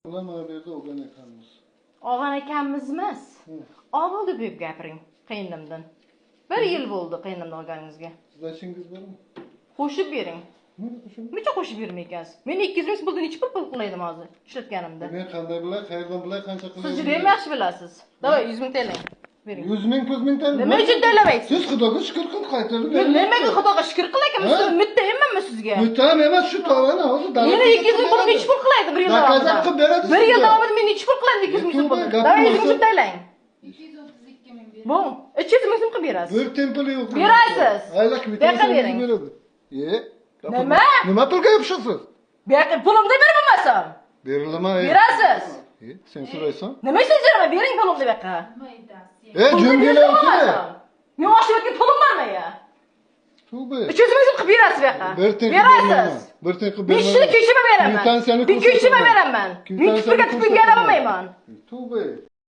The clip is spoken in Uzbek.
Bilan mana bu yerda olgan ekanmiz. Olgan ekanmiz emas. Oldi deb gapiring qayindimdan. Bir yil bo'ldi qayindimdan olganingizga. Sizda ishingiz bormi? Qo'shib bering. Nima qo'shib? Necha qo'shib bermaykansiz? Men 200 ming pulni necha pul qilaydim hozir ishlatganimda? Men qanday bilay, qayerdan bilay qancha Siz qilaydi? juda ham yaxshi bilasiz. Давай 100 ming to'lang. Bering. 100 ming, 100 ming to'lang. Nima uchun to'lamaysiz? Siz Xudoga shukr qilib qaytarib Men nimaga Xudoga shukr qilakanman? Ha? Siz muttahammanmi sizga? Muttaham emas, shu tovani hozir davlat. Meni 200 ming pulni necha pul qilaydi bir yil Доказать davomida? qilib beradi Bir yil sizga. davomida men necha pul qiladim 200 ming so'm pulni? Gapim Давай 100 ming bo'lsa- so'm to'lang. 232 ming beradi. Bu 300 ming so'm qilib berasiz. Bir tiyin puli yo'q. Berasiz. Aylak Bu yoqqa bering. beradi. E? Nima? Nima pulga yopishasiz? Bu yoqqa pulimni berib bo'lmasam. Berilma. e. Berasiz. E, sen so'raysan. Nima uchun so'rayman? Bering pulimni bu yoqqa. Nima aytasiz? E, Pulni jo'ngina berib o'tir. bo'lmasam. Men oshibga pulim bormi ya? Tavba. 300 ming so'm qilib berasiz bu yoqqa. Bir tiyin qilib Berasiz. bermayman. Bir tiyin qilib Men bermayman. shuni kechirma beraman. Kvitansiyani Men kechirma ko'rsataman. beraman. Men Kvitansiyani tupurga tupurga ko'rsataman. olmayman. Tavba.